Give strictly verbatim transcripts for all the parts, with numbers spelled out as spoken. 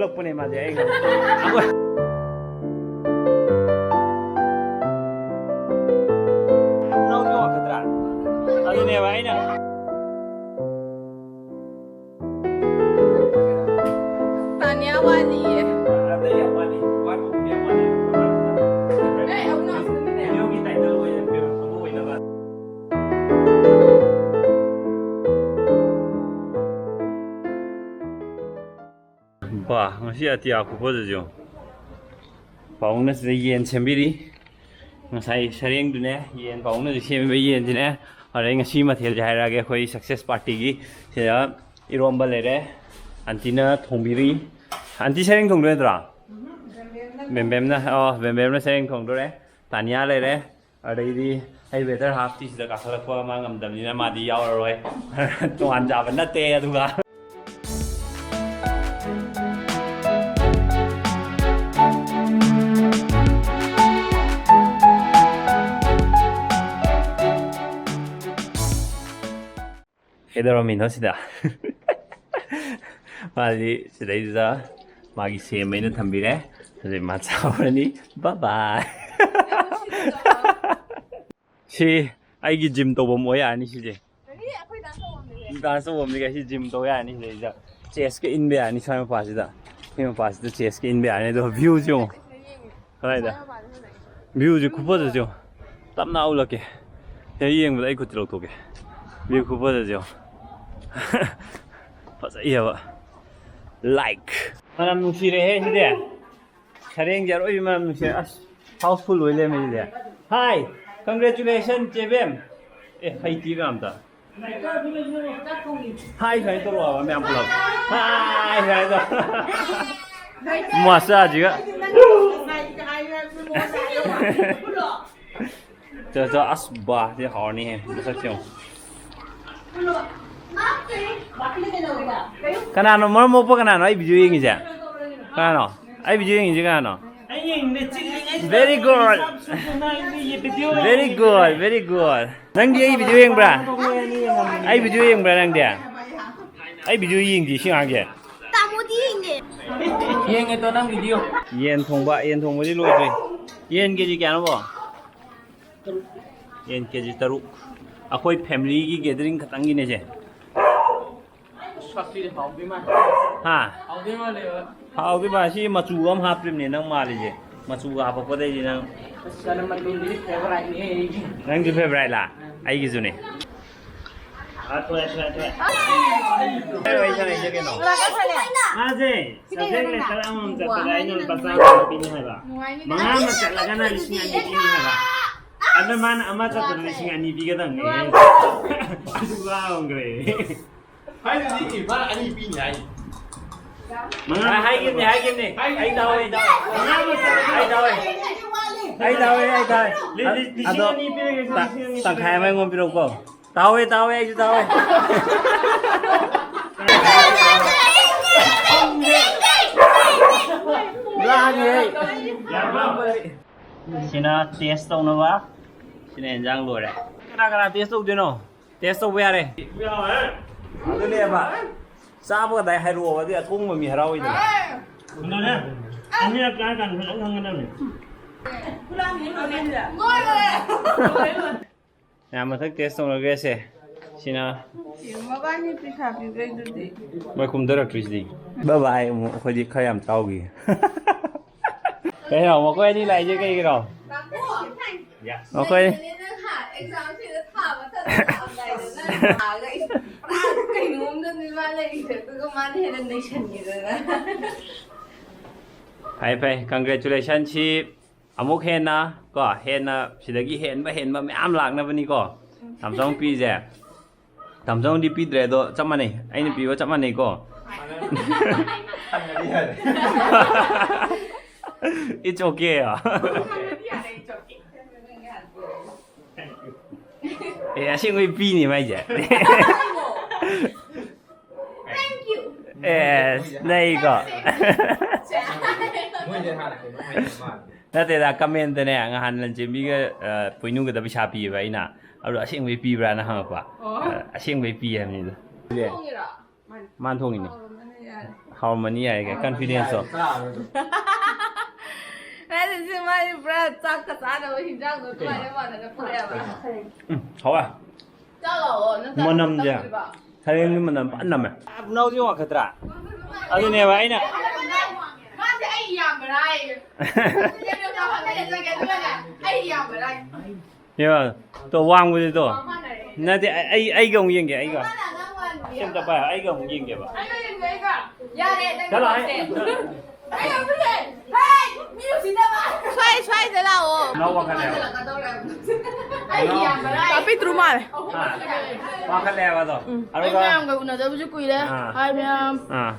ꯊꯣꯛꯄꯅꯦ ꯃꯥꯗꯤ ꯑꯩꯒ꯫ ꯑꯩꯈꯣꯏ ꯅꯅꯥꯎꯁꯨ ꯋꯥꯡꯈꯠꯇ꯭ꯔꯥ? ꯑꯗꯨꯅꯦꯕ ꯑꯩꯅ ꯇꯥꯅꯤꯌꯥ ꯋꯥꯠꯂꯤꯌꯦ꯫ ꯑꯇꯩ ꯌꯥꯝ ꯋꯥꯠꯂꯤ꯫ ꯋꯥꯠꯄꯕꯨꯗꯤ ꯌꯥꯝ ꯋꯥꯠꯂꯤ꯫ ꯑꯦ, ꯑꯃꯨꯛ ꯂꯥꯛꯁꯤꯟꯗꯣꯏꯅꯦ꯫ ꯚꯤꯗꯤꯑꯣꯒꯤ ꯇꯥꯏꯇꯜ ꯑꯣꯏꯅ ꯑꯃ ꯑꯣꯏꯅꯕ꯫ ꯋꯥ, ꯉꯁꯤ ꯑꯇꯤꯌꯥ ꯈꯨꯐꯖꯁꯦ ꯌꯦꯡꯉꯨ꯫ ꯄꯥꯕꯨꯡꯅ ꯁꯤꯗ ꯌꯦꯟ ꯁꯦꯝꯕꯤꯔꯤ꯫ ꯉꯁꯥꯏ ꯁꯔꯦꯡꯗꯨꯅꯦ, ꯌꯦꯟ ꯄꯥꯕꯨꯡꯅꯁꯨ ꯁꯦꯝꯃꯤꯕ ꯌꯦꯟꯁꯤꯅꯦ꯫ ꯑꯗꯩ ꯉꯁꯤ ꯃꯊꯦꯜꯁꯦ ꯍꯥꯏꯔꯛꯑꯒꯦ, ꯑꯩꯈꯣꯏ ꯁꯛꯁꯦꯁ ꯄꯥꯔꯇꯤꯒꯤ꯫ ꯁꯤꯗ ꯏꯔꯣꯝꯕ ꯂꯩꯔꯦ, ꯑꯟꯇꯤꯅ ꯊꯣꯡꯕꯤꯔꯤ꯫ ꯑꯟꯇꯤ ꯁꯔꯦꯡ ꯊꯣꯡꯗꯣꯏ ꯅꯠꯇ꯭ꯔꯣ? ꯕꯦꯝꯕꯦꯝꯅ, ꯑꯣ, ꯕꯦꯝꯕꯦꯝꯅ ꯁꯔꯦꯡ ꯊꯣꯡꯗꯣꯔꯦ꯫ ꯇꯥꯅꯤꯌꯥ ꯂꯩꯔꯦ꯫ ꯑꯗꯩꯗꯤ ꯑꯩ ꯕ꯭ꯔꯗꯔ ꯍꯥꯐꯇꯤ ꯁꯤꯗ ꯀꯥꯈꯠꯂꯛꯄ ꯃꯥ ꯉꯝꯗꯕꯅꯤꯅ ꯃꯥꯗꯤ ꯌꯥꯎꯔꯔꯣꯏ꯫ ꯇꯣꯉꯥꯟ ꯆꯥꯕ ꯅꯠꯇꯦ꯫ ꯑꯗꯨꯒ ꯀꯩꯗꯧꯔꯝꯃꯤꯅꯣ ꯁꯤꯗ? ꯃꯥꯗꯤ ꯁꯤꯗꯩꯁꯤꯗ ꯃꯥꯒꯤ ꯁꯦꯝ ꯑꯩꯅ ꯊꯝꯕꯤꯔꯦ꯫ ꯍꯧꯖꯤꯛ ꯃꯥ ꯆꯥꯎꯔꯅꯤ꯫ ꯕꯥꯏ ꯕꯥꯏ꯫ ꯁꯤ ꯑꯩꯒꯤ ꯖꯤꯝ ꯇꯧꯐꯝ ꯑꯣꯏ ꯌꯥꯔꯅꯤ ꯁꯤꯁꯦ꯫ ꯗꯥꯟꯁ ꯇꯧꯐꯝꯅꯤ ꯀꯩ, ꯁꯤ ꯖꯤꯝ ꯇꯧ ꯌꯥꯔꯅꯤ ꯁꯤꯗꯩꯁꯤꯗ꯫ ꯆꯦꯁꯀ ꯏꯟꯕ ꯌꯥꯔꯅꯤ ꯁ꯭ꯋꯥꯏ ꯃꯄꯥꯁꯤꯗ꯫ ꯁꯤ ꯃꯄꯥꯁꯤꯗ ꯆꯦꯁꯀ ꯏꯟꯕ ꯌꯥꯔꯅꯤ꯫ ꯑꯗꯣ ꯚ꯭ꯌꯨꯁꯦ ꯌꯦꯡꯉꯣ꯫ ꯀꯗꯥꯏꯗ? ꯚ꯭ꯌꯨꯁꯦ ꯈꯨꯐꯖꯁꯦ ꯌꯦꯡꯉꯣ꯫ ꯇꯞꯅ ꯎꯠꯂꯛꯀꯦ꯫ ꯍꯦꯛ ꯌꯦꯡꯕꯗ ꯑꯩ ꯈꯨꯠꯇꯤ ꯂꯧꯊꯣꯛꯀꯦ꯫ ꯚ꯭ꯌꯨ ꯈꯨꯐꯖꯁꯦ ꯌꯦꯡꯉꯣ꯫ ꯐꯖꯩꯌꯦꯕ꯫ ꯂꯥꯏꯛ꯫ ꯃꯅꯝ ꯅꯨꯡꯁꯤꯔꯦꯍꯦ ꯁꯤꯗꯤ꯫ ꯁꯔꯦꯡꯁꯦ ꯑꯔꯣꯏꯕꯤ ꯃꯅꯝ ꯅꯨꯡꯁꯤꯔꯦ꯫ ꯑꯁ, ꯍꯥꯎꯁꯐꯨꯜ ꯑꯣꯏ ꯂꯩꯔꯝꯃꯦ ꯁꯤꯗꯤ꯫ ꯍꯥꯏ, congratulations ꯆꯦꯕꯦꯝ꯫ ꯑꯦ, ꯍꯩꯇꯦ ꯀꯅꯥꯝꯇ꯫ ꯍꯥꯏ ꯁꯨꯃꯥꯏꯅ ꯇꯧꯔꯛꯑꯣꯕ ꯃꯌꯥꯝ ꯄꯨꯂꯞ꯫ ꯍꯥꯏ ꯁꯨꯃꯥꯏꯅ ꯇꯧ꯫ ꯃꯆꯥꯁꯤꯒ꯫ ꯆꯣ, ꯆꯣ, ꯑꯁ, ꯕꯥ, ꯁꯤ ꯍꯥꯎꯔꯅꯤꯍꯦ, ꯃꯁꯛꯁꯦ ꯌꯦꯡꯉꯣ꯫ ꯀꯅꯥꯅꯣ ꯃꯔꯝ ꯃꯣꯛꯄ? ꯀꯅꯥꯅꯣ ꯑꯩ ꯚꯤꯗꯤꯑꯣ ꯌꯦꯡꯉꯤꯁꯦ? ꯀꯅꯥꯅꯣ? ꯑꯩ ꯚꯤꯗꯤꯑꯣ ꯌꯦꯡꯉꯤꯁꯦ ꯀꯅꯥꯅꯣ? Very good. Very good, very good. ꯅꯪꯗꯤ ꯑꯩ ꯚꯤꯗꯤꯑꯣ ꯌꯦꯡꯕ꯭ꯔꯥ? ꯑꯩ ꯚꯤꯗꯤꯑꯣ ꯌꯦꯡꯕ꯭ꯔꯥ ꯅꯪꯗꯤ? ꯑꯩ ꯚꯤꯗꯤꯑꯣ ꯌꯦꯡꯗꯦ ꯁꯤ ꯑꯉꯥꯡꯁꯦ꯫ ꯇꯥꯃꯣꯗꯤ ꯌꯦꯡꯉꯦ꯫ ꯌꯦꯡꯉꯦ ꯇꯣ ꯅꯪ video꯫ ꯌꯦꯟ ꯊꯣꯡꯕ, ꯌꯦꯟ ꯊꯣꯡꯕꯗꯤ ꯂꯣꯏꯗ꯭ꯔꯤ꯫ ꯌꯦꯟ ꯀꯦ ꯖꯤ ꯀꯌꯥꯅꯣꯕꯣ? ꯌꯦꯟ ꯀꯦ ꯖꯤ ꯇꯔꯨꯛ꯫ ꯑꯩꯈꯣꯏ family ꯒꯤ gathering ꯈꯛꯇꯪꯒꯤꯅꯦꯁꯦ꯫ ꯑꯁ, ꯉꯁꯤꯗꯤ ꯍꯥꯎꯗꯣꯏ ꯃꯥꯜꯂꯦ꯫ ꯍꯥ? ꯍꯥꯎꯗꯣꯏ ꯃꯥꯜꯂꯦꯕ꯫ ꯍꯥꯎꯗꯣꯏ ꯃꯥꯜꯂꯦ꯫ ꯁꯤ ꯃꯆꯨꯒ ꯑꯃ ꯍꯥꯞꯇ꯭ꯔꯤꯕꯅꯦ ꯅꯪ ꯃꯥꯜꯂꯤꯁꯦ꯫ ꯃꯆꯨꯒ ꯍꯥꯄꯛꯄꯗꯩꯗꯤ ꯅꯪ꯫ ꯑꯁ, ꯆꯅꯝ ꯃꯇꯨꯝꯗꯨꯗꯤ favourite ꯅꯦ ꯑꯩꯒꯤ꯫ ꯅꯪꯁꯨ favourite ꯂꯥ? ꯑꯩꯒꯤꯁꯨꯅꯦ꯫ ꯑꯥ, ꯊꯣꯛꯑꯦ, ꯊꯣꯛꯑꯦ, ꯊꯣꯛꯑꯦ꯫ ꯀꯩ ꯋꯥꯔꯤ ꯁꯥꯟꯅꯩꯁꯦ ꯀꯩꯅꯣ? ꯃꯥꯁꯦ subject letter ꯑꯃꯃꯝ ꯆꯠꯄꯗ ꯑꯩꯅ ꯂꯨꯄꯥ ꯆꯥꯝꯃ ꯄꯤꯅꯤ ꯍꯥꯏꯕ꯫ ꯃꯉꯥ ꯑꯃ ꯆꯠꯂꯒꯅ ꯂꯤꯁꯤꯡ ꯑꯅꯤ ꯄꯤꯅꯤ ꯍꯥꯏꯕ꯫ ꯑꯗ ꯃꯥꯅ ꯑꯃ ꯆꯠꯄꯗ ꯂꯤꯁꯤꯡ ꯑꯅꯤ ꯄꯤꯒꯗꯕꯅꯦ꯫ ꯑꯗꯨ ꯋꯥꯍꯣꯡꯈ꯭ꯔꯦ꯫ ꯍꯥꯏꯗꯨꯗꯤ ꯃꯥꯅ ꯑꯅꯤ ꯄꯤꯅꯤ ꯍꯥꯏ꯫ ꯃꯉꯥ ꯍꯥꯏꯈꯤꯕꯅꯦ, ꯍꯥꯏꯈꯤꯕꯅꯦ꯫ ꯑꯩ ꯇꯧꯋꯦ, ꯑꯩ ꯇꯧꯋꯦ꯫ ꯃꯉꯥ ꯑꯃ ꯆꯠꯂꯒ ꯑꯩ ꯇꯧꯋꯦ꯫ ꯑꯩ ꯇꯧꯋꯦ, ꯑꯩ ꯇꯧꯋꯦ꯫ ꯂꯤꯁꯤꯡ ꯑꯗꯣ ꯑꯅꯤ ꯄꯤꯔꯒꯦ, ꯇ-, ꯂꯤꯁꯤꯡ ꯑꯅꯤ ꯇꯪꯈꯥꯏ ꯑꯃ ꯑꯩꯉꯣꯟꯗ ꯄꯤꯔꯛꯎꯀꯣ꯫ ꯇꯥꯎꯋꯦ, ꯇꯥꯎꯋꯦ, ꯑꯩꯁꯨ ꯇꯥꯎꯋꯦ꯫ ꯂꯥꯡꯉꯦ ꯑꯩ꯫ ꯁꯤꯅ test ꯇꯧꯅꯕ꯫ ꯁꯤꯅ ꯌꯦꯟꯖꯥꯡ ꯂꯣꯏꯔꯦ꯫ ꯀꯅꯥ ꯀꯅꯥ test ꯇꯧꯗꯣꯏꯅꯣ? Test ꯇꯧꯕ ꯌꯥꯔꯦ꯫ ꯑꯗꯨꯅꯦꯕ꯫ ꯆꯥꯕꯒ ꯗꯥꯏ ꯍꯥꯏꯔꯛꯑꯣꯕ, ꯑꯗꯨꯗꯤ ꯑꯊꯣꯡꯕ ꯃꯤ ꯍꯔꯥꯎꯏꯗꯅ꯫ ꯑꯗꯨꯅꯦ꯫ ꯑꯅꯤꯔꯛ ꯆꯥꯔꯀꯥꯟꯗ ꯐꯖꯅ ꯈꯪꯒꯗꯕꯅꯦ꯫ ꯌꯥꯝ ꯃꯊꯛ test ꯇꯧꯅꯈ꯭ꯔꯦꯁꯦ꯫ ꯁꯤꯅ ꯃꯕꯥꯅꯤ ꯄꯩꯁꯥ ꯄꯤꯕꯩꯗꯨꯗꯤ꯫ ꯃꯣꯏ ꯀꯨꯝꯊꯔꯛꯇ꯭ꯔꯤꯁꯤꯗꯤ꯫ Bye bye ꯑꯃꯨꯛ ꯑꯩꯈꯣꯏꯗꯤ ꯈꯔ ꯌꯥꯝ ꯆꯥꯎꯈꯤ꯫ ꯀꯩꯅꯣ ꯃꯈꯣꯏ ꯑꯅꯤ ꯂꯥꯛꯏꯁꯦ ꯀꯩꯒꯤꯅꯣ? ꯃꯈꯣꯏ ꯑꯦꯛꯖꯥꯝꯁꯤꯗ ꯊꯥꯕ ꯃꯇꯝꯗ ꯂꯥꯛꯑꯝꯗꯥꯏꯗ ꯅꯪ ꯂꯥꯛꯑꯒ ꯑꯩꯁꯦ ꯄꯨꯔꯥ ꯀꯩꯅꯣꯝꯗꯅꯤ ꯃꯥ ꯂꯩꯔꯤꯁꯦ, ꯑꯗꯨꯒ ꯃꯥꯅ ꯍꯦꯟꯅ ꯅꯩꯁꯟꯈꯤꯗꯅ꯫ ꯐꯩ ꯐꯩ, congratulation꯫ ꯁꯤ ꯑꯃꯨꯛ ꯍꯦꯟꯅ ꯀꯣ, ꯍꯦꯟꯅ ꯁꯤꯗꯒꯤ ꯍꯦꯟꯕ ꯍꯦꯟꯕ ꯃꯌꯥꯝ ꯂꯥꯛꯅꯕꯅꯤꯀꯣ꯫ ꯇꯥꯃꯣꯆꯧꯅ ꯄꯤꯁꯦ꯫ ꯇꯥꯃꯣꯆꯧꯅꯗꯤ ꯄꯤꯗ꯭ꯔꯦ, ꯑꯗꯣ ꯆꯞ ꯃꯥꯟꯅꯩ, ꯑꯩꯅ ꯄꯤꯕ ꯆꯞ ꯃꯥꯟꯅꯩꯀꯣ꯫ ꯍꯪꯉꯗꯤ ꯌꯥꯔꯦ꯫ It's okay꯫ ꯑꯦ, ꯑꯁꯦꯡꯕꯩ ꯄꯤꯅꯤ ꯃꯥꯏꯁꯦ꯫ ꯑꯦ, ꯅꯩꯀꯣ꯫ ꯃꯣꯏꯁꯦ ꯍꯥꯟꯅ ꯀꯩꯅꯣ ꯍꯥꯏꯅ ꯃꯥꯜꯂꯦ꯫ ꯅꯠꯇꯦꯗ, comment ꯇꯅꯦ ꯉꯍꯥꯟ ꯂꯟꯆꯦꯟꯕꯤꯒ, ꯑ, ꯄꯣꯏꯅꯨꯒꯗ ꯄꯩꯁꯥ ꯄꯤꯌꯦꯕ ꯑꯩꯅ꯫ ꯑꯗꯣ ꯑꯁꯦꯡꯕꯩ ꯄꯤꯕ꯭ꯔꯥꯅ ꯍꯪꯉꯛꯄ꯫ ꯑꯣ꯫ ꯑ, ꯑꯁꯦꯡꯕꯩ ꯄꯤ ꯍꯥꯏꯕꯅꯤꯗ꯫ ꯊꯣꯡꯉꯤꯔꯣ? ꯃꯥꯅ ꯊꯣꯡꯉꯤꯅꯦ꯫ ꯍꯥꯎꯔꯝꯃꯅꯤ, ꯌꯥꯔꯦ꯫ ꯍꯥꯎꯔꯝꯃꯅꯤ ꯌꯥꯔꯦ ꯀꯩ confidence ꯇꯣ꯫ ꯅꯠꯇꯦ, ꯁꯤ ꯃꯥꯗꯤ ꯄꯨꯔꯥ ꯆꯥꯛꯀ ꯆꯥꯅꯕ ꯍꯤꯟꯖꯥꯡꯗꯣ ꯑꯗꯨꯃꯥꯏꯅ ꯃꯥꯟꯅꯅ ꯄꯨꯔꯛꯑꯦꯕ꯫ ꯎꯝ, ꯍꯥꯎꯋꯦ꯫ ꯆꯥꯎ ꯂꯥꯛꯑꯣ, ꯅꯪ ꯆꯥ ꯃꯅꯝꯁꯦ꯫ ꯇꯝꯗ꯭ꯔꯤꯕ? ꯁꯔꯦꯡꯒꯤ ꯃꯅꯝ ꯐꯖꯅ ꯅꯝꯃꯦ꯫ ꯅꯥꯎꯗꯤ ꯋꯥꯡꯈꯠꯇ꯭ꯔꯥ? ꯑꯗꯨꯅꯦꯕ ꯑꯩꯅ ꯃꯥꯁꯦ ꯑꯩ ꯏꯌꯥꯝꯕꯔꯥ ꯍꯥꯏꯌꯦ꯫ ꯑꯗꯨꯒꯅꯦ ꯑꯩ ꯏꯌꯥꯝꯕꯔꯥ ꯍꯥꯏꯌꯦ꯫ ꯌꯦꯡꯉꯣ, ꯇꯣ ꯋꯥꯡꯕꯗꯤ ꯇꯣ꯫ ꯅꯠꯇꯦ, ꯑꯩ, ꯑꯩ, ꯑꯩꯒ ꯑꯃꯨꯛ ꯌꯦꯡꯒꯦ, ꯑꯩꯒ꯫ ꯁꯤ ꯑꯝꯇ ꯄꯥꯏꯌꯣ, ꯑꯩꯒ ꯑꯃꯨꯛ ꯌꯦꯡꯒꯦꯕ꯫ ꯆꯠꯂꯣ, ꯑꯩ꯫ ꯁ꯭ꯋꯥꯏ, ꯁ꯭ꯋꯥꯏꯗ ꯂꯥꯛꯑꯣ꯫ ꯅꯥꯎ ꯋꯥꯡꯈꯠꯂꯦꯕ꯫ ꯄꯥꯄꯤ ꯇ꯭ꯔꯨ ꯃꯥꯜꯂꯦ꯫ ꯍꯥ? ꯋꯥꯡꯈꯠꯂꯦꯕ ꯑꯗꯣ꯫ ꯎꯝ꯫ ꯑꯩ ꯑꯗꯨꯒ ꯃꯌꯥꯝꯒ ꯎꯅꯗꯕꯁꯨ ꯀꯨꯏꯔꯦ꯫ ꯑꯥ꯫ ꯍꯥꯏ ꯃꯌꯥꯝ꯫ ꯑꯥ꯫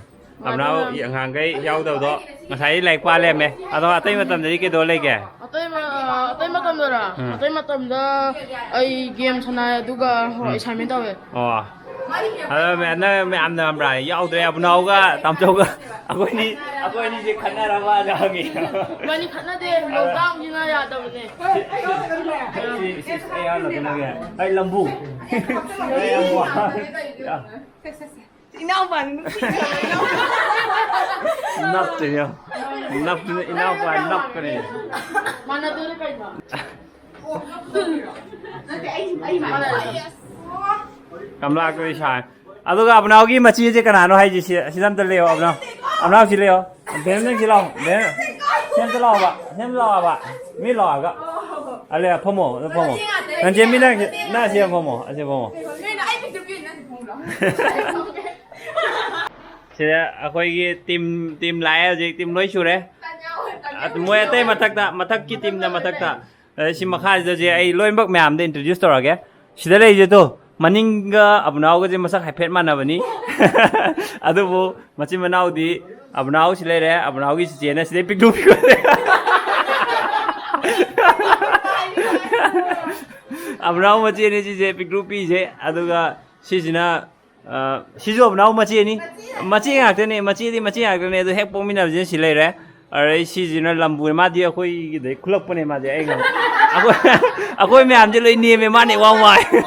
ꯑꯕꯅꯥꯎ ꯑꯉꯥꯡꯈꯩ ꯌꯥꯎꯗꯕꯗꯣ ꯉꯁꯥꯏ ꯂꯥꯏꯔꯤꯛ ꯄꯥ ꯂꯩꯔꯝꯃꯦ꯫ ꯑꯗꯣ ꯑꯇꯩ ꯃꯇꯝꯗꯗꯤ ꯀꯩꯗꯧ ꯂꯩꯒꯦ? ꯑꯇꯩ ꯃ-, ꯑꯇꯩ ꯃꯇꯝꯗꯔꯣ? ꯎꯝ꯫ ꯑꯇꯩ ꯃꯇꯝꯗ ꯑꯩ game ꯁꯥꯟꯅꯩ, ꯑꯗꯨꯒ, ꯍꯣꯏ, ꯎꯝ꯫ Assignment ꯇꯧꯋꯦ꯫ ꯑꯣ꯫ ꯑꯗꯣ ꯃ-, ꯅꯪ ꯃꯌꯥꯝꯅ ꯈꯪꯕ꯭ꯔꯥ? ꯌꯥꯎꯗ꯭ꯔꯦ ꯑꯕꯨꯅꯥꯎꯒ ꯇꯥꯝꯆꯧꯒ꯫ ꯑꯩꯈꯣꯏꯅꯤ, ꯑꯩꯈꯣꯏꯅꯤꯁꯦ ꯈꯠꯅꯔꯕꯅ ꯍꯪꯉꯤ꯫ ꯏꯕꯥꯅꯤ ꯈꯠꯅꯗꯦ, lockdown ꯁꯤꯅ ꯌꯥꯗꯕꯅꯦ꯫ ꯁꯤ, ꯁꯤ, ꯁꯤ, ꯑꯩ ꯍꯥꯟꯅ ꯀꯩꯅꯣꯒꯤ, ꯑꯩ ꯂꯝꯕꯨ꯫ ꯑꯩ ꯂꯝꯕꯨ꯫ ꯏꯅꯥꯎꯄꯥꯅꯤ ꯅꯨꯡꯁꯤ꯫ ꯅꯞꯇꯦ, ꯌꯦꯡꯉꯣ꯫ ꯅꯞꯇꯦ, ꯏꯅꯥꯎꯄꯥ ꯅꯞꯀꯅꯤ꯫ ꯃꯥꯟꯅꯗꯣꯔꯦ ꯀꯩꯅꯣ? ꯅꯠꯇꯦ, ꯑꯩ, ꯑꯩ ꯃꯥꯟꯅꯗꯣꯔꯦ꯫ ꯀꯝꯂꯥ ꯀꯔꯤ ꯁꯥꯏ? ꯑꯗꯨꯒ ꯑꯕꯅꯥꯎꯒꯤ ꯃꯆꯦꯁꯦ ꯀꯅꯥꯅꯣ ꯍꯥꯏꯁꯦ? ꯁꯤ, ꯁꯤꯗ ꯑꯝꯇ ꯂꯩꯌꯣ, ꯑꯕꯅꯥꯎ꯫ ꯑꯕꯅꯥꯎ ꯁꯤ ꯂꯩꯌꯣ꯫ ꯕꯦꯝ, ꯅꯪ ꯁꯤ ꯂꯥꯛꯑꯣ꯫ ꯕꯦꯝ, ꯁꯤ ꯑꯝꯇ ꯂꯥꯛꯑꯣꯕ꯫ ꯁꯤ ꯑꯝꯇ ꯂꯥꯛꯑꯣꯕ꯫ ꯃꯤ ꯂꯥꯛꯑꯣ ꯍꯥꯏꯕ꯫ ꯑꯂꯦ, ꯐꯝꯃꯣ, ꯑꯗ ꯐꯝꯃꯣ꯫ ꯅꯪ ꯆꯦ, ꯃꯤ ꯅꯪ, ꯅꯪ ꯑꯁꯤ ꯐꯝꯃꯣ, ꯑꯁꯤ ꯐꯝꯃꯣ꯫ ꯀꯩꯅꯣ, ꯑꯩ picture ꯄꯤꯔꯤꯅꯦ, ꯑꯁꯤ ꯐꯝꯃꯣ ꯂꯥꯎ꯫ ꯁꯤꯗ ꯑꯩꯈꯣꯏꯒꯤ team, team ꯂꯥꯛꯑꯦ ꯍꯧꯖꯤꯛ, team ꯂꯣꯏ ꯁꯨꯔꯦ꯫ ꯑ, ꯃꯣꯏ ꯑꯇꯩ ꯃꯊꯛꯇ, ꯃꯊꯛꯀꯤ teamꯅ ꯃꯊꯛꯇ꯫ ꯑꯗꯩ ꯁꯤ ꯃꯈꯥꯁꯤꯗꯁꯦ ꯑꯩ ꯂꯣꯏꯅꯃꯛ ꯃꯌꯥꯝꯗ introduce ꯇꯧꯔꯒꯦ꯫ ꯁꯤꯗ ꯂꯩꯔꯤꯁꯦ ꯇꯣ, ꯃꯅꯤꯡꯒ ꯑꯕꯨꯅꯥꯎꯒꯁꯦ ꯃꯁꯛ ꯍꯥꯏꯐꯦꯠ ꯃꯥꯟꯅꯕꯅꯤ꯫ ꯑꯗꯨꯕꯨ ꯃꯆꯤꯟ ꯃꯅꯥꯎꯗꯤ ꯑꯕꯨꯅꯥꯎ ꯁꯤ ꯂꯩꯔꯦ, ꯑꯕꯨꯅꯥꯎꯒꯤ ꯆꯤꯆꯦꯅ ꯁꯤꯗꯩ ꯄꯤꯛꯇ꯭ꯔꯨ ꯄꯤꯛꯄ ꯂꯩ꯫ ꯑꯕꯨꯅꯥꯎ ꯃꯆꯦꯅꯦ ꯁꯤꯁꯦ ꯄꯤꯛꯇ꯭ꯔꯨ ꯄꯤꯛꯏꯁꯦ꯫ ꯑꯗꯨꯒ ꯁꯤꯁꯤꯅ ꯑ, ꯁꯤꯁꯨ ꯑꯕꯅꯥꯎ ꯃꯆꯦꯅꯤ꯫ ꯃꯆꯦ ꯉꯥꯛꯇꯅꯦ, ꯃꯆꯦꯗꯤ ꯃꯆꯦ ꯉꯥꯛꯇꯅꯦ꯫ ꯑꯗꯨ ꯍꯦꯛ ꯄꯣꯛꯃꯤꯟꯅꯕꯁꯤꯅ ꯁꯤ ꯂꯩꯔꯦ꯫ ꯑꯗꯩ ꯁꯤꯁꯤꯅ ꯂꯝꯕꯨ, ꯃꯥꯗꯤ ꯑꯩꯈꯣꯏꯒꯤꯗꯩ ꯈꯨꯂꯛꯄꯅꯦ ꯃꯥꯗꯤ꯫ ꯑꯩ ꯉꯝ-, ꯑꯩꯈꯣꯏ, ꯑꯩꯈꯣꯏ ꯃꯌꯥꯝꯁꯦ ꯂꯣꯏ ꯅꯦꯝꯃꯦ, ꯃꯥꯅ ꯏꯋꯥꯡ ꯋꯥꯡꯉꯦ꯫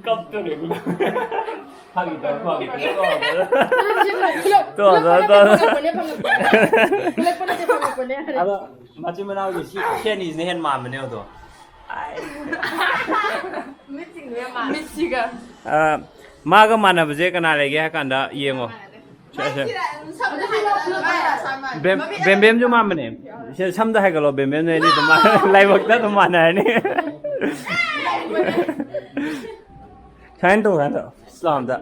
ꯀꯞꯇꯣꯔꯦ꯫ ꯇꯣ, ꯇꯣ, ꯇꯣ꯫ ꯐꯪꯉꯛꯄꯅꯦ, ꯐꯪꯉꯛꯄꯅꯦ꯫ ꯐꯪꯉꯛꯄ ꯅꯠꯇꯦ, ꯐꯪꯉꯛꯄꯅꯦ꯫ ꯑꯗꯣ ꯃꯆꯤꯟ ꯃꯅꯥꯎꯒꯤ ꯁꯤ, ꯁꯤ ꯑꯅꯤꯁꯤꯅ ꯍꯦꯟꯅ ꯃꯥꯟꯕꯅꯦ ꯑꯗꯣ꯫ ꯑꯥꯏ꯫ ꯃꯤꯠꯁꯤꯡꯗꯣ ꯌꯥꯝ ꯃꯥꯜꯂꯦ꯫ ꯃꯤꯠꯁꯤꯒ꯫ ꯑ, ꯃꯥꯒ ꯃꯥꯟꯅꯕꯁꯦ ꯀꯅꯥ ꯂꯩꯒꯦ ꯍꯥꯏ ꯀꯥꯟꯗ ꯌꯦꯡꯉꯣ꯫ ꯁꯦ, ꯁꯦ꯫ ꯃꯥꯏꯁꯤꯔ ꯁꯝꯅ ꯍꯥꯏꯔꯕꯗ ꯃꯥꯏ ꯑꯁꯥꯃꯟ꯫ ꯕꯦꯝ-, ꯃꯃꯤꯠ ꯕꯦꯝꯕꯦꯝꯁꯨ ꯃꯥꯟꯕꯅꯦ꯫ ꯁꯦ, ꯁꯝꯗ ꯍꯥꯏꯒꯠꯂꯣ, ꯕꯦꯝꯕꯦꯝ ꯅꯣꯏ ꯑꯅꯤ ꯑꯗꯨꯝ ꯃꯥꯟ-, ꯂꯥꯏꯕꯛꯇ ꯑꯗꯨꯝ ꯃꯥꯟꯅꯔꯅꯤ꯫ ꯁꯨꯃꯥꯏꯅ ꯇꯧ, ꯁꯨꯃꯥꯏꯅ ꯇꯧ꯫ ꯏꯁꯂꯥꯝꯗ꯫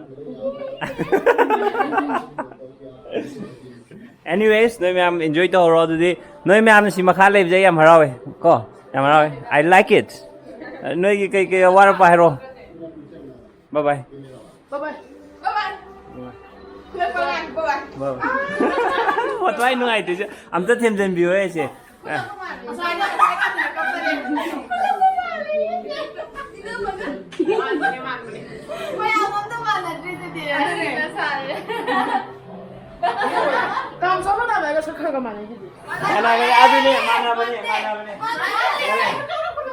Anyways, ꯅꯣꯏ ꯃꯌꯥꯝ enjoy ꯇꯧꯍꯧꯔꯣ꯫ ꯑꯗꯨꯗꯤ ꯅꯣꯏ ꯃꯌꯥꯝꯅ ꯁꯤ ꯃꯈꯥ ꯂꯩꯕꯁꯦ ꯑꯩ ꯌꯥꯝ ꯍꯔꯥꯎꯋꯦ ꯀꯣ, ꯌꯥꯝ ꯍꯔꯥꯎꯋꯦ꯫ I like it꯫ ꯅꯣꯏꯒꯤ ꯀꯩ ꯀꯩ ꯑꯋꯥꯠ ꯑꯄꯥ ꯍꯥꯏꯔꯣ꯫ Bye bye꯫ Bye bye꯫ Bye bye꯫ Bye bye꯫ Bye bye꯫ ꯃꯊ꯭ꯋꯥꯏ ꯅꯨꯡꯉꯥꯏꯇ꯭ꯔꯤꯁꯦ ꯑꯝꯇ ꯊꯦꯝꯖꯤꯟꯕꯤꯌꯨ ꯑꯩꯁꯦ꯫ ꯃꯌꯥꯝ ꯑꯝꯇ ꯃꯥꯟꯅꯗ꯭ꯔꯤꯗꯨꯗꯤ꯫ ꯑꯗꯨꯅꯦ꯫ ꯀꯥꯝ ꯆꯥꯎꯅ ꯇꯥꯟꯅꯔꯒ ꯁꯛ ꯈꯔ ꯈꯔ ꯃꯥꯟꯅꯩꯗꯨꯗꯤ꯫ ꯃꯥꯟꯅꯕꯅꯦ, ꯑꯗꯨꯅꯦ, ꯃꯥꯟꯅꯕꯅꯦ, ꯃꯥꯟꯅꯕꯅꯦ꯫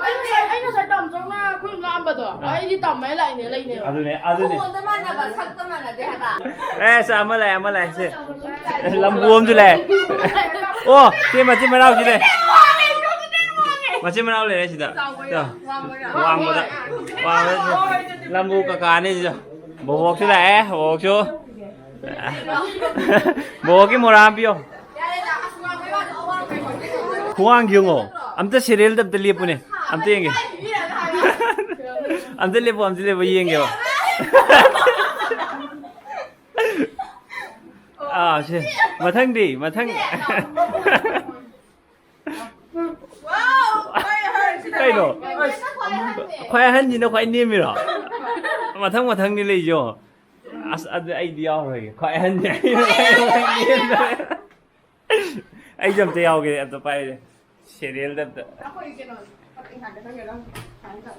ꯑꯩ ꯉꯁꯥꯏ, ꯑꯩ ꯉꯁꯥꯏ ꯇꯥꯝꯆꯧꯅ ꯑꯩꯈꯣꯏ ꯂꯥꯛꯑꯝꯕꯗꯣ, ꯑꯥ꯫ ꯑꯩꯗꯤ ꯇꯝꯃꯦ ꯂꯥꯛꯏꯅꯦ, ꯂꯩꯅꯦꯕ꯫ ꯑꯗꯨꯅꯦ, ꯑꯗꯨꯅꯦ꯫ ꯈꯣꯟꯗ ꯃꯥꯟꯅꯕ, ꯁꯛꯇ ꯃꯥꯟꯅꯗꯦ ꯍꯥꯏꯕ꯫ ꯑꯦ, ꯁꯦ, ꯑꯃ ꯂꯥꯛꯑꯦ, ꯑꯃ ꯂꯥꯛꯑꯦ, ꯁꯦ꯫ ꯂꯝꯕꯨ ꯑꯃꯁꯨ ꯂꯥꯛꯑꯦ꯫ ꯑꯣ, ꯁꯤ ꯃꯆꯤꯟ ꯃꯅꯥꯎꯁꯤ ꯂꯩ꯫ ꯃꯆꯤꯟ ꯃꯅꯥꯎ ꯂꯩꯔꯦ ꯁꯤꯗ꯫ ꯆꯥꯎꯕꯩꯔꯣ? ꯁꯤꯗ꯫ ꯋꯥꯡꯕꯩꯔꯣ? ꯋꯥꯡꯕꯗ꯫ ꯋꯥꯡꯕꯗ ꯁꯤ꯫ ꯂꯝꯕꯨ ꯀꯀꯥꯅꯤ ꯁꯤꯗ꯫ ꯕꯣꯕꯣꯛꯁꯨ ꯂꯥꯛꯑꯦ, ꯕꯣꯕꯣꯛꯁꯨ꯫ ꯕꯣꯕꯣꯛꯀꯤ ꯃꯣꯔꯥ ꯑꯃ ꯄꯤꯌꯣ꯫ ꯈꯨꯋꯥꯡꯁꯤ ꯌꯦꯡꯉꯣ꯫ ꯑꯝꯇ serial ꯗ ꯑꯝꯇ ꯂꯦꯞꯄꯨꯅꯦ꯫ ꯑꯝꯇ ꯌꯦꯡꯒꯦ꯫ ꯑꯝꯇ ꯂꯦꯞꯄꯣ, ꯑꯝꯇ ꯂꯦꯞꯄꯣ, ꯌꯦꯡꯒꯦꯕ꯫ ꯑꯥ, ꯁꯤ꯫ ꯃꯊꯪꯗꯤ, ꯃꯊꯪ꯫ ꯀꯩꯅꯣ? ꯈ꯭ꯋꯥꯏ ꯑꯍꯟꯁꯤꯅ ꯈ꯭ꯋꯥꯏ ꯅꯦꯝꯃꯤꯔꯣ? ꯃꯊꯪ ꯃꯊꯪꯗꯤ ꯂꯩꯖꯣ꯫ ꯑꯁ, ꯑꯗꯨ ꯑꯩꯗꯤ ꯌꯥꯎꯔꯣꯏꯒꯦ꯫ ꯈ꯭ꯋꯥꯏ ꯑꯍꯟꯁꯦ ꯑꯩ꯫ ꯑꯩꯁꯨ ꯑꯝꯇ ꯌꯥꯎꯒꯦ, ꯑꯝꯇ ꯄꯥꯏꯒꯦ꯫ Serial ꯗ ꯑꯝꯇ꯫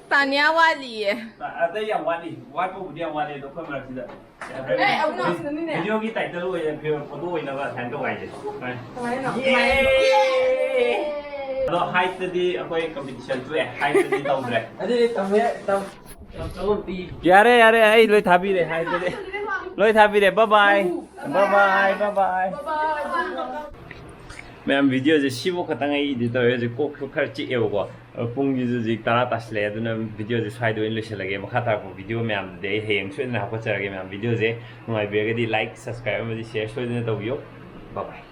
ꯇꯥꯅꯤꯌꯥ ꯋꯥꯠꯂꯤꯌꯦ꯫ ꯑꯇꯩ ꯌꯥꯝ ꯋꯥꯠꯂꯤ꯫ ꯋꯥꯠꯄꯕꯨꯗꯤ ꯌꯥꯝ ꯋꯥꯠꯂꯤ, ꯑꯗꯣ ꯑꯩꯈꯣꯏ ꯃꯔꯛꯁꯤꯗ ꯑꯦ, ꯑꯕꯨꯡꯉꯣ, ꯁꯤꯗꯅꯤꯅꯦ꯫ Video ꯒꯤ title ꯑꯣꯏꯅ, ꯐꯤ-, photo ꯑꯣꯏꯅꯕ ꯑꯗꯨꯃꯥꯏꯅ ꯇꯧ ꯍꯥꯏꯁꯦ꯫ ꯀꯃꯥꯏꯅ? ꯀꯃꯥꯏꯅꯅꯣ? ꯌꯦ! ꯑꯗꯣ ꯍꯥꯏꯠꯇꯗꯤ ꯑꯩꯈꯣꯏ ꯀꯝꯄꯤꯇꯤꯁꯟ ꯊꯣꯛꯑꯦ, ꯍꯥꯏꯠꯇꯗꯤ ꯇꯧꯗ꯭ꯔꯦ꯫ ꯑꯗꯨꯗꯤ ꯇꯝꯃꯦ ꯇꯝ ꯇꯝ ꯇꯝ ꯄꯤ ꯌꯥꯔꯦ ꯌꯥꯔꯦ, ꯑꯩ ꯂꯣꯏ ꯊꯥꯕꯤꯔꯦ ꯍꯥꯏꯠꯇꯗꯤ꯫ ꯂꯣꯏ ꯊꯥꯕꯤꯔꯦ꯫ Bye bye. Bye bye. Bye bye. ꯃꯌꯥꯝ, ꯚꯤꯗꯤꯑꯣꯁꯦ ꯁꯤꯐꯥꯎ ꯈꯛꯇꯪ ꯑꯩ ꯏꯗꯤꯠ ꯇꯧꯔꯦ꯫ ꯍꯧꯖꯤꯛ ꯀꯣꯛꯁꯨ ꯈꯔ ꯆꯤꯛꯑꯦꯕꯀꯣ꯫ ꯑꯗꯣ ꯄꯨꯡꯁꯤꯁꯨ ꯍꯧꯖꯤꯛ ꯇꯔꯥ ꯇꯥꯁꯤꯜꯂꯛꯑꯦ꯫ ꯑꯗꯨꯅ ꯚꯤꯗꯤꯑꯣꯁꯦ ꯁ꯭ꯋꯥꯏꯗ ꯑꯣꯏꯅ ꯂꯣꯏꯁꯤꯜꯂꯒꯦ꯫ ꯃꯈꯥ ꯇꯥꯔꯛꯄ ꯚꯤꯗꯤꯑꯣ ꯃꯌꯥꯝꯗꯨꯗꯤ ꯑꯩ ꯍꯌꯦꯡ ꯁꯣꯏꯗꯅ ꯍꯥꯞꯀꯠꯆꯔꯒꯦ꯫ ꯃꯌꯥꯝ, ꯚꯤꯗꯤꯑꯣꯁꯦ ꯅꯨꯡꯉꯥꯏꯕꯤꯔꯒꯗꯤ ꯂꯥꯏꯛ, ꯁꯕꯁꯀ꯭ꯔꯥꯏꯕ ꯑꯃꯗꯤ ꯁꯤꯌꯔ ꯁꯣꯏꯗꯅ ꯇꯧꯕꯤꯌꯨ꯫ Bye bye.